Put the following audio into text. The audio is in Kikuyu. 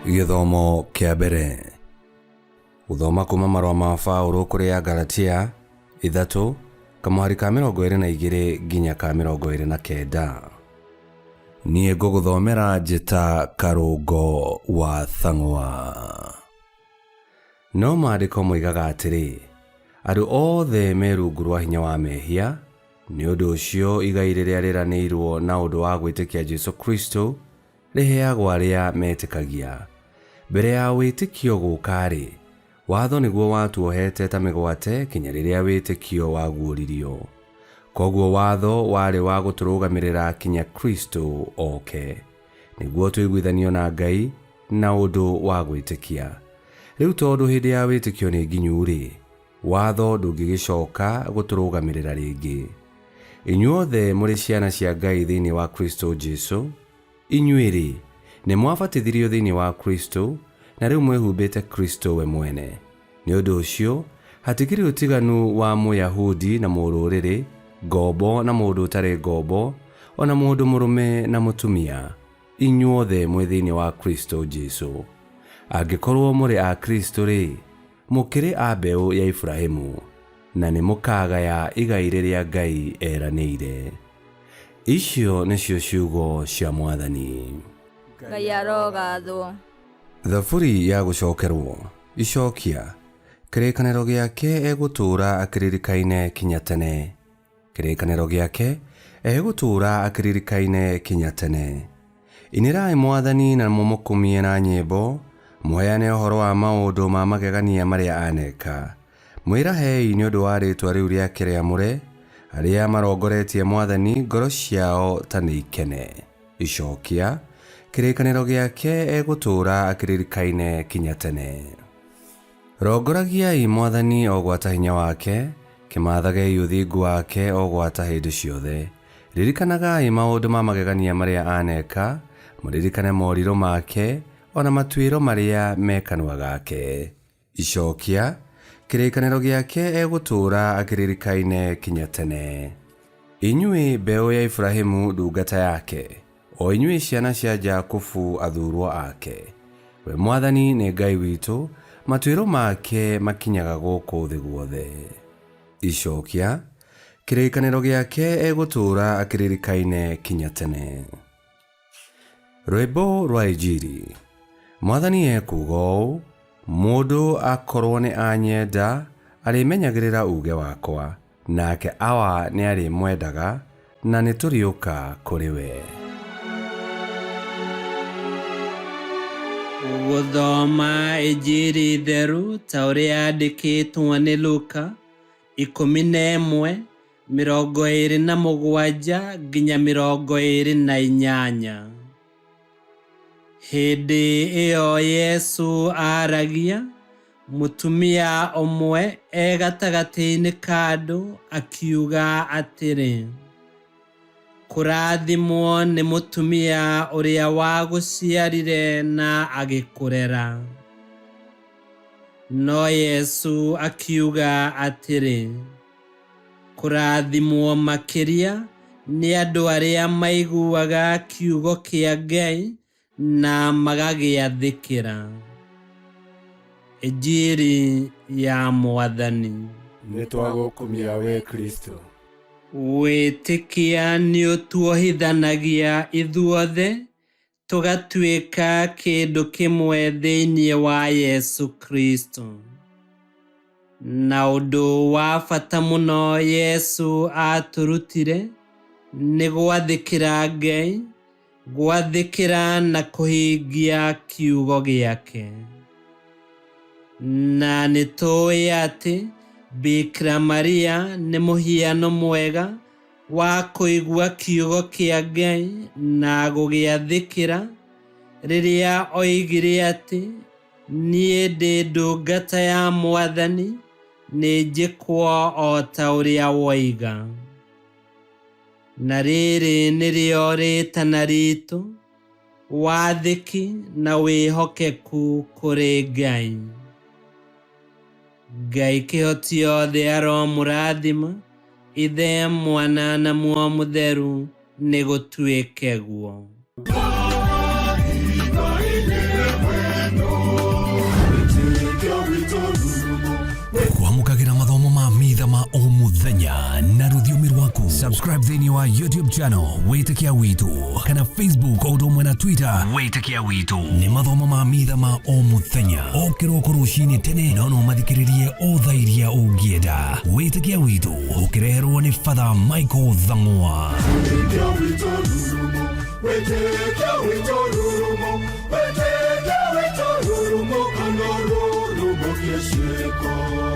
Gĩthomo kĩa mbere. Gũthoma kuma marũa ma Paũlũ kũrĩ Agalatia 3 kamũhari ka 22 nginya ka 29. Niĩ ngũgũthomera njĩta Karũngo wa Thang'wa. No maandĩko moigaga atĩrĩ, Andũ othe me rungu rwa hinya wa mehia, nĩ ũndũ ũcio igai rĩrĩa rĩĩranĩirwo na ũndũ wa gwĩtĩkia Jesũ Kristũ rĩheagwo arĩa metĩkagia. Mbere ya wĩtĩkio gũũka-rĩ, watho nĩguo watuohete ta mĩgwate kinya rĩrĩa wĩtĩkio waguũririo. Kwoguo watho warĩ wa gũtũrũgamĩrĩra kinya Kristũ ooke, nĩguo tũiguithanio na Ngai na ũndũ wa gwĩtĩkia. Rĩu tondũ hĩndĩ ya wĩtĩkio nĩ nginyu-rĩ, watho ndũngĩgĩcoka gũtũrũgamĩrĩra rĩngĩ. Inyuothe mũrĩ ciana cia Ngai thĩinĩ wa Kristũ Jesũ. Inyuĩ-rĩ, nĩ mwabatithirio thĩinĩ wa Kristũ, na rĩu mwĩhumbĩte Kristũ we mwene. Nĩ ũndũ ũcio, hatikĩrĩ ũtiganu wa Mũyahudi na Mũrũrĩrĩ, ngombo na mũndũ ũtarĩ ngombo, o na mũndũ mũrũme na mũtumia, inyuothe mwĩ thĩinĩ wa Kristũ Jesũ. Angĩkorwo mũrĩ a Kristũ-rĩ, mũkĩrĩ a mbeũ ya Iburahĩmu, na nĩmũkagaya igai rĩrĩa Ngai eranĩire. Icio nĩcio ciugo cia Mwathani. Ngai arogathwo. Thaburi ya gũcokerwo. Icokia. Kĩrĩkanĩro gĩake egũtũũra akĩririkaine kinya tene. Kĩrĩkanĩro gĩake egũtũũra akĩririkaine kinya tene. Inĩrai Mwathani na mũmũkumie na nyĩmbo, mũheane ũhoro wa maũndũ ma magegania marĩa aneka. Mwĩrahei nĩ ũndũ wa rĩĩtwa rĩu rĩake rĩamũre, arĩa marongoretie Mwathani ngoro ciao ta nĩikene. Icokia. Kĩrĩkanĩro gĩake egũtũũra akĩririkaine kinya tene. Rongoragiai Mwathani o gwata hinya wake, kĩmathagei ũthingu wake o gwata hĩndĩ ciothe. Ririkanagai maũndũ ma magegania marĩa aneka, mũririkane morirũ make, o na matuĩro marĩa me kanua gake. Icokia. Kĩrĩkanĩro gĩake egũtũũra akĩririkaine kinya tene. Inyuĩ mbeũ ya Iburahimu ndungata yake, O inyuĩ ciana cia Jakubu athuurwo ake. We Mwathani nĩ Ngai witũ, matuĩro make makinyaga gũkũ thĩ guothe. Icokia. Kĩrĩkanĩro gĩake egũtũũra akĩririkaine kinya tene. Rwĩmbo rwa Injiri. Mwathani ekuuga ũũ, Mũndũ akorwo nĩ anyenda, arĩmenyagĩrĩra uuge wakwa, nake Awa nĩarĩmwendaga, na nĩtũrĩũka kũrĩ we. Gũthoma Injiri theru ta ũrĩa yandĩkĩtwo nĩ Luka, 11, 27 nginya 28. Hĩndĩ ĩyo Yesu aaragia, mũtumia ũmwe e gatagatĩ-inĩ ka andũ akiuga atĩrĩ, Kũrathimwo nĩ mũtumia ũrĩa wagũciarire na agĩkũrera. No Yesu akiuga atĩrĩ, Kũrathimwo makĩria nĩ andũ arĩa maiguaga kiugo kĩa Ngai na magagĩathĩkĩra. Injiri ya Mwathani. Nĩtwagũkumia wee Kristũ. Wĩtĩkia nĩũtuohithanagia ithuothe tũgatuĩka kĩndũ kĩmwe thĩinĩ wa Yesu Kristo. Na ũndũ wa bata mũno Yesu aatũrutire nĩ gwathĩkĩra Ngai, gwathĩkĩra na kũhingia kiugo gĩake. Na nĩ tũĩ atĩ Bikira Maria nĩ mũhiano mwega wa kũigua kiugo kĩa Ngai na gũgĩathĩkĩra rĩrĩa oigire atĩ, Niĩ ndĩ ndungata ya Mwathani, nĩ njĩkwo o ta ũrĩa woiga. Na rĩrĩ nĩrĩo rĩĩtana ritũ, wathĩki na wĩhokeku kũrĩ Ngai. Ngai kĩhoti othe aromũrathima, Ithe, Mwana na Muoyo Mũtheru, nĩgũtuĩke guo. ma o mũthenya na rũthiomi rwaku. Subscribe thĩinĩ wa YouTube channel Wĩtĩkia Witũ kana Facebook o ũndũ ũmwe na Twitter Wĩtĩkia Witũ. Nĩ mathomo ma mitha ma o mũthenya o kĩroko rũcinĩ tene, no no mathikĩrĩrie o thaa iria ũngĩenda. Wĩtĩkia Witũ ũkĩreherwo nĩ Father Michael Thang'wa. Wĩtĩkia witũ rurumo, wĩtĩkia witũ rurumo, wĩtĩkia witũ rurumo, kana rurumo kĩciĩko.